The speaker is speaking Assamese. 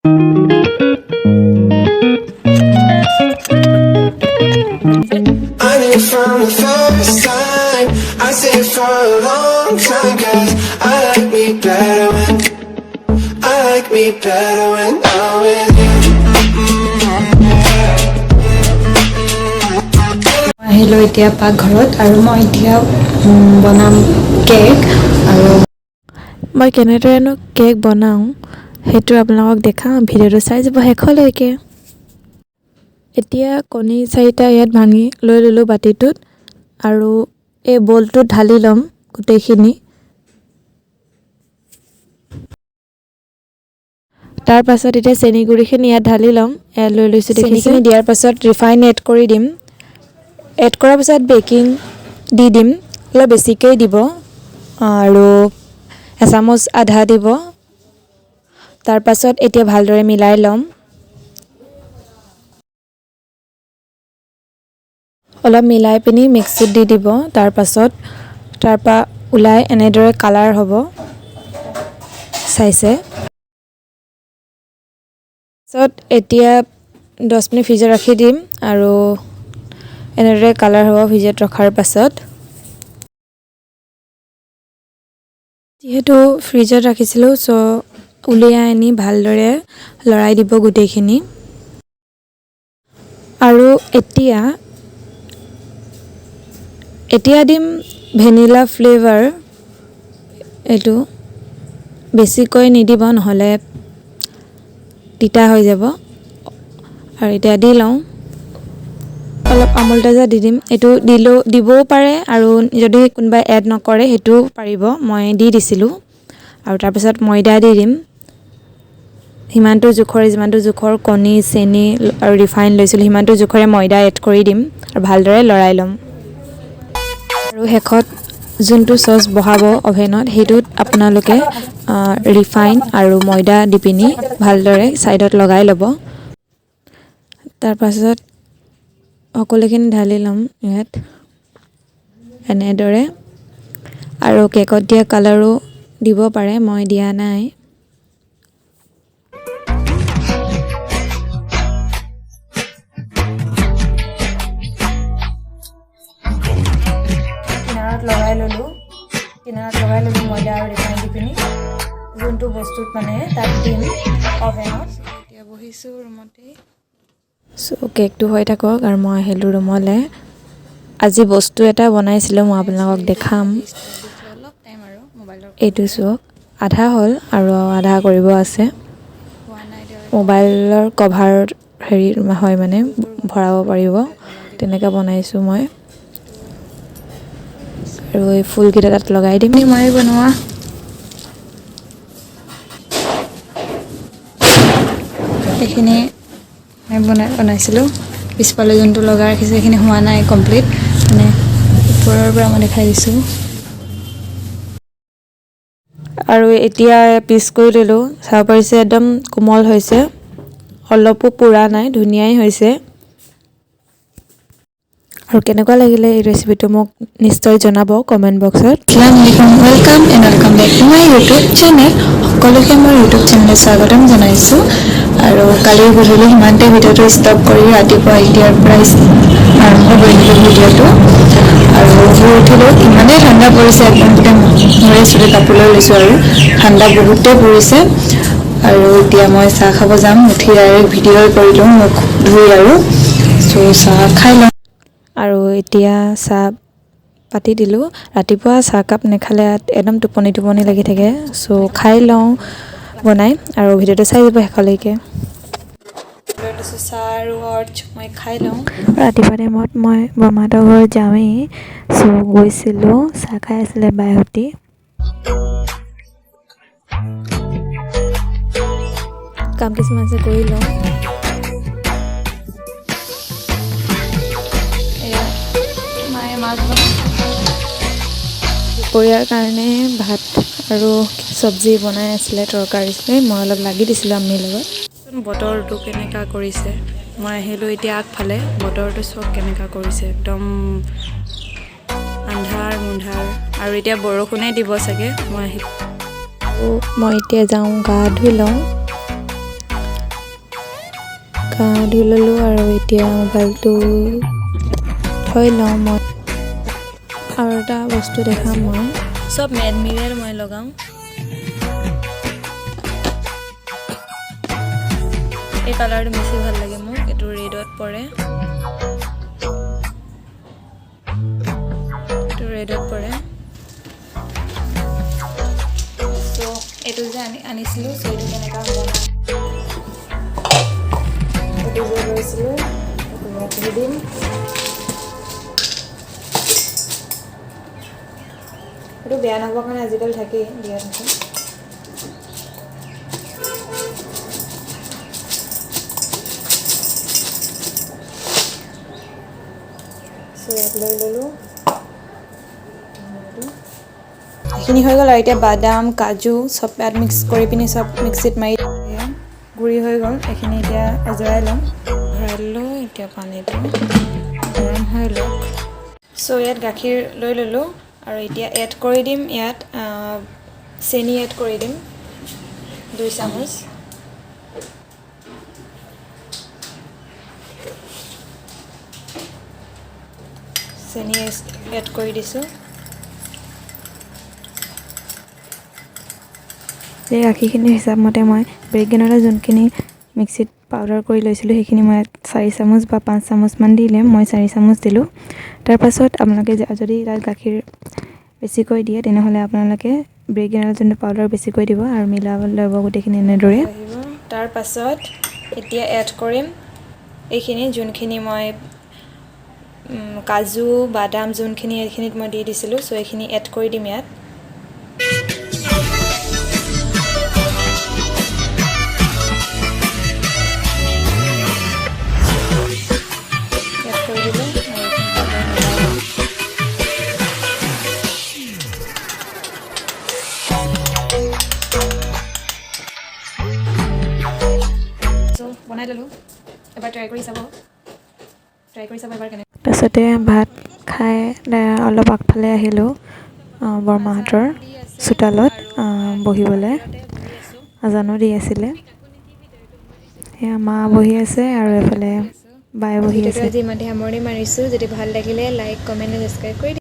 I knew from the first time I stayed for a long time. 'Cause I like me better when, I like me better when I'm with you. মই আহিলোঁ এতিয়া পাকঘৰত আৰু মই এতিয়া বনাম কেক আৰু মই কেনেদৰেনো কেক বনাওঁ, সেইটো আপোনালোকক দেখাওঁ। ভিডিঅ'টো চাই যাব শেষলৈকে। এতিয়া কণী 4টা ইয়াত ভাঙি লৈ ল'লোঁ বাতিটোত আৰু এই ব'লটোত ঢালি ল'ম গোটেইখিনি। তাৰ পাছত এতিয়া চেনি গুড়িখিনি ইয়াত ঢালি ল'ম। ইয়াত লৈ লৈছোঁ, দেখিছে। চেনিখিনি দিয়াৰ পাছত ৰিফাইন এড কৰি দিম। এড কৰাৰ পিছত বেকিং দি দিম, অলপ বেছিকেই দিব আৰু এচামুচ আধা দিব। তাৰপাছত এতিয়া ভালদৰে মিলাই ল'ম। অলপ মিলাই পিনি মিক্সিত দি দিব। তাৰপাছত তাৰপৰা ওলাই এনেদৰে কালাৰ হ'ব, চাইছে। তাৰপিছত এতিয়া 10 মিনিট ফ্ৰিজত ৰাখি দিম আৰু এনেদৰে কালাৰ হ'ব ফ্ৰিজত ৰখাৰ পাছত। যিহেতু ফ্ৰিজত ৰাখিছিলোঁ, চ' উলিয়াই আনি ভালদৰে লৰাই দিব গোটেইখিনি। আৰু এতিয়া এতিয়া দিম ভেনিলা ফ্লেভাৰ। এইটো বেছিকৈ নিদিব, নহ'লে তিতা হৈ যাব। আৰু এতিয়া দি লওঁ। অলপ আমুল তাজা দি দিম। এইটো দিলেও দিবও পাৰে আৰু যদি কোনোবাই এড নকৰে, সেইটোও পাৰিব। মই দি দিছিলোঁ। আৰু তাৰপিছত ময়দা দি দিম সিমানটো জোখৰে, যিমানটো জোখৰ কণী, চেনি আৰু ৰিফাইন লৈছিলোঁ, সিমানটো জোখৰে ময়দা এড কৰি দিম আৰু ভালদৰে লৰাই ল'ম। আৰু শেষত যোনটো চচ বহাব অভেনত, সেইটোত আপোনালোকে ৰিফাইন আৰু ময়দা দি পিনি ভালদৰে ছাইডত লগাই ল'ব। তাৰপাছত সকলোখিনি ঢালি ল'ম ইয়াত এনেদৰে। আৰু কেকত দিয়া কালাৰো দিব পাৰে, মই দিয়া নাই। কিনাৰত লগাই ল'লোঁ, কিনাৰত লগাই ল'লোঁ ময়দা আৰু ৰিফাইন দি পিনি, যোনটো বস্তুত মানে তাত দিম অভেনত। এতিয়া বহিছোঁ ৰুমতেই। চ' কেকটো হৈ থাকক আৰু মই আহিলোঁ ৰুমলৈ। আজি বস্তু এটা বনাইছিলোঁ, মই আপোনালোকক দেখাম। এইটো চাওক, আধা হ'ল আৰু আধা কৰিব আছে। মোবাইলৰ কভাৰ হেৰি হয়, মানে ভৰাব পাৰিব, তেনেকৈ বনাইছোঁ মই। আৰু এই ফুলকেইটা তাত লগাই দিম। মই বনোৱা এইখিনি মই বনাইছিলোঁ। পিছফালে যোনটো লগাই ৰাখিছোঁ, সেইখিনি হোৱা নাই কমপ্লিট। মানে ওপৰৰ পৰা মই দেখাই দিছোঁ। আৰু এতিয়া পিচ কৰি ল'লোঁ। চাব পাৰিছে, একদম কোমল হৈছে, অলপো পোৰা নাই, ধুনীয়াই হৈছে। আৰু কেনেকুৱা লাগিলে এই ৰেচিপিটো, মোক নিশ্চয় জনাব কমেণ্ট বক্সত। আসসালামু welcome and welcome back to my YouTube channel. সকলোকে মোৰ ইউটিউব চেনেলত স্বাগতম জনাইছোঁ। আৰু কালি গধূলি সিমানতে ভিডিঅ'টো ষ্টপ কৰি ৰাতিপুৱা এতিয়াৰ পৰা আৰম্ভ কৰি দিলোঁ ভিডিঅ'টো। আৰু শুই উঠিলোঁ, ইমানেই ঠাণ্ডা পৰিছে, একদম গোটেই মূৰে চুৰে কাপোৰ লৈ লৈছোঁ আৰু ঠাণ্ডা বহুতেই পৰিছে। আৰু এতিয়া মই চাহ খাব যাম। উঠি ডাইৰেক্ট ভিডিঅ' কৰিলোঁ, মুখ ধুই আৰু চ' চাহ খাই লওঁ। আৰু এতিয়া চাহ পাতি দিলোঁ। ৰাতিপুৱা চাহকাপ নেখালে একদম টোপনি টোপনি লাগি থাকে। চ' খাই লওঁ বনাই আৰু ভিডিঅ'টো চাই যাব শেষলৈকে। লৈ লৈছোঁ চাহ আৰু অৰ্চ, মই খাই লওঁ। ৰাতিপুৱা টাইমত মই বৰমাহঁতৰ ঘৰত যাওঁৱেই। চ' গৈছিলোঁ, চাহ খাই আছিলে বাইহঁতি। কাম কিছুমান আছে, কৰি লওঁ। এয়া মায়ে মাছ বনাইছে। দুপৰীয়াৰ কাৰণে ভাত আৰু চব্জি বনাই আছিলে, তৰকাৰী। মই অলপ লাগি দিছিলোঁ আম্মিৰ লগত। বতৰটো কেনেকুৱা কৰিছে! মই আহিলোঁ এতিয়া আগফালে। বতৰটো চাওক কেনেকুৱা কৰিছে, একদম আন্ধাৰ মুন্ধাৰ আৰু এতিয়া বৰষুণেই দিব চাগে। মই আহি মই এতিয়া যাওঁ, গা ধুই লওঁ। গা ধুই ল'লোঁ আৰু এতিয়া মোবাইলটো থৈ লওঁ মই। আৰু এটা বস্তু দেখাম মই, চব মেডমিৰে মই লগাওঁ। এই কালাৰটো বেছি ভাল লাগে মোক, এইটো ৰেডত পৰে, এইটো ৰেডত পৰে। চ' এইটো যে আনিছিলোঁ, চ' এইটো কেনেকুৱা বনাওঁ, এইটো যে লৈছিলোঁ, এইটো ইয়াত দি দিম। এইটো বেয়া নহ'বৰ কাৰণে আজিকালি থাকেই, দিয়া থাকে। চ' ইয়াত লৈ ল'লোঁ, এইখিনি হৈ গ'ল। আৰু এতিয়া বাদাম, কাজু চব ইয়াত মিক্স কৰি পিনি চব মিক্সিত মাৰি গুড়ি হৈ গ'ল। এইখিনি এতিয়া এজৰাই ল'ম, ভৰাই ল'লোঁ। এতিয়া পানীটো গৰম হৈ লওক। চ' ইয়াত গাখীৰ লৈ ল'লোঁ আৰু এতিয়া এড কৰি দিম ইয়াত চেনি, এড কৰি দিম 2 চামুচ। চেনি এড কৰি দিছোঁ। এই গাখীৰখিনিৰ হিচাপমতে মই ব্ৰেড গ্ৰেন'লা যোনখিনি মিক্সিত পাউডাৰ কৰি লৈছিলোঁ, সেইখিনি মই ইয়াত 4 চামুচ বা 5 চামুচমান দিলে, মই 4 চামুচ দিলোঁ। তাৰপাছত আপোনালোকে যদি তাত গাখীৰ বেছিকৈ দিয়ে, তেনেহ'লে আপোনালোকে ব্ৰেড গ্ৰেন'লা যোনটো পাউডাৰ বেছিকৈ দিব আৰু মিলাব ল'ব গোটেইখিনি এনেদৰে। তাৰপাছত এতিয়া এড কৰিম এইখিনি, যোনখিনি মই কাজু বাদাম যোনখিনি এইখিনিত মই দি দিছিলোঁ, চ' এইখিনি এড কৰি দিম ইয়াত। এড কৰি দিলোঁ আৰু এইখিনি ভালদৰে মিলাই ল'ম। চ' বনাই ল'লোঁ, এবাৰ ট্ৰাই কৰি চাব, ট্ৰাই কৰি চাব এবাৰ কেনে। তাৰপাছতে ভাত খাই অলপ আগফালে আহিলোঁ, বৰমাহঁতৰ চোতালত বহিবলৈ। আজানো দি আছিলে, সেয়া মা বহি আছে আৰু এফালে বাই বহি ভিডিঅ'টো আছে। আজি ইমানতে সামৰণি মাৰিছোঁ। যদি ভাল লাগিলে লাইক, কমেণ্ট, ছাবস্ক্ৰাইব কৰি দিব।